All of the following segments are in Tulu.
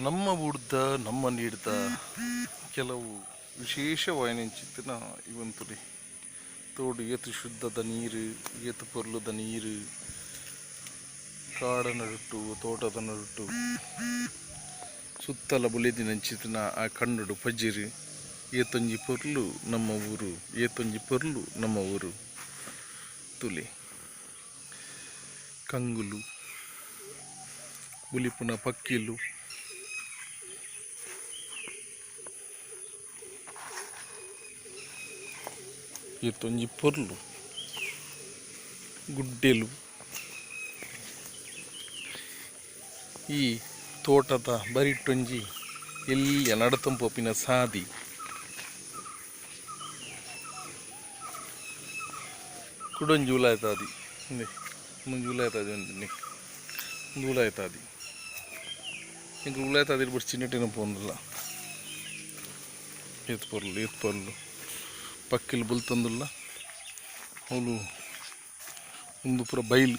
ನಮ್ಮ ಬೂಡ್ದ ನಮ್ಮ ನೀಡ್ದ ಕೆಲವು ವಿಶೇಷವಾಯಿನಂಚಿತ್ತಿನ ಇವಂತುಲಿ ತೋಡು ಏತು ಶುದ್ಧದ ನೀರು ಏತು ಪೊರ್ಲುದ ನೀರು ಕಾಡ ನಡುಟು ತೋಟದ ನಡುಟು ಸುತ್ತಲ ಬುಲೆದಿನಂಚಿತ್ತಿನ ಆ ಕಣ್ಣುಡು ಪಜಿರು ಏತೊಂಜಿ ಪೊರ್ಲು ನಮ್ಮ ಊರು ಏತೊಂಜಿ ಪೊರ್ಲು ನಮ್ಮ ಊರು ತುಲೆ ಕಂಗುಲು ಬುಲಿಪುನ ಪಕ್ಕಿಲು ಏತೊಂಜಿ ಪೊರ್ಲು ಗುಡ್ಡೆಲು ಈ ತೋಟದ ಬರಿಟೊಂಜಿ ಎಲ್ಯ ನಡತೊಂಪೋಪಿನ ಸಾದಿ ಕುಡೊಂಜಿ ಉಲಾಯ್ತಾದಿ ಇಂದೆ ಒಂಜಿ ಉಲಾಯ್ತಾದಿ ಒಂಜಿ ನಿಕ್ ಉಂದು ಉಲಾಯ್ತಾದಿ ಎಂಕ್ ಉಲಾಯ್ತಾದಿ ಬೊಡ್ಚಿ ನೆಟ್ಟಿನ ಪೋಂದುಲ್ಲ ಏತ್ ಪೊರ್ಲು ಏತ್ ಪೊರ್ಲು ಪಕ್ಕಿಲು ಬುಲ್ತೊಂದುಲ್ಲ ಅವುಲು ಉಂದು ಪೂರ ಬೈಲ್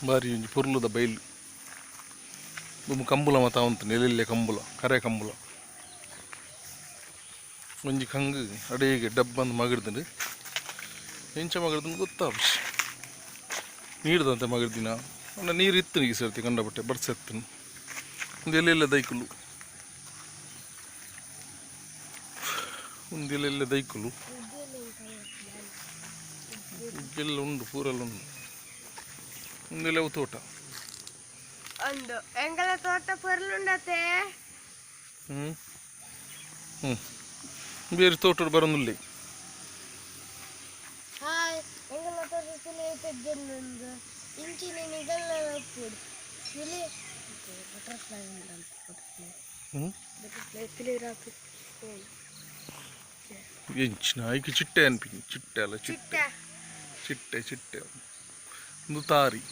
ಬಾರಿ ಒಂಜಿ ಪೊರ್ಲುದ ಬೈಲ್ ದುಂಬು ಕಂಬುಲ ಮಾತ ಆವೊಂತುಂಡು ಎಲ್ಲೆಲ್ಯ ಕಂಬುಲ ಕರೆ ಕಂಬುಲ ಒಂಜಿ ಕಂಗ್ ಅಡೇಗೆ ಡಬ್ಬಂದ್ ಮಗಡ್ದುಂಡು ಎಂಚ ಮಗಡ್ದುಂಡು ಗೊತ್ತಾಪುಜಿ ನೀರ್ದಂತೆ ಮಗಡ್ದಿನ ಅಂಡ ನೀರು ಇತ್ತು ಈ ಸರ್ತಿ ಕಂಡಪಟ್ಟೆ ಬರ್ಸೆತ್ತುಂಡು ಉಂದು ಎಲ್ಲೆಲ್ಲ ದೈಕುಲು ಉಂದು ಎಲ್ಲೆಲ್ಲ ದೈಕುಲು ಉಗ್ಗೆಲ್ಲ ಉಂಡು ಪೂರೆಲ್ಲ ಉಂಡು ಉಂದೆಲ್ಲ ತೋಟ ಒಂದು ಎಂಗಲ ತೋಟ ಪೊರ್ಲುಂಡತೆ. ಹ್ಞೂ ಹ್ಞೂ ಬೇರೆ ತೋಟಡ್ ಬರೋನುಲ್ಲಿ. ಹಾಯ್, ಎಂಗಲ ತೋಟ ತುಲಿ ಪೆಜ್ಜೊಂದುಂಡು ಇಂಚಿನ ನಿಗಲ್ಲ ಉಪ್ಪುಡು ತುಲಿ ಬಟರ್ಫ್ಲೈ ಉಂಡಂತ ಬಟರ್ಫ್ಲೈ. ಹ್ಞೂ. ಬಟರ್ಫ್ಲೈ ತುಲಿ ರಾಪು. ಎಂಚಿನ ಐಕ್ ಚಿಟ್ಟೆ ಅನ್ಪಿನಿ ಚಿಟ್ಟೆ ಅಲ್ಲ ಚಿಟ್ಟೆ. ಚಿಟ್ಟೆ. ಚಿಟ್ಟೆ ಚಿಟ್ಟೆ. ಉಂದು ತಾರಿ.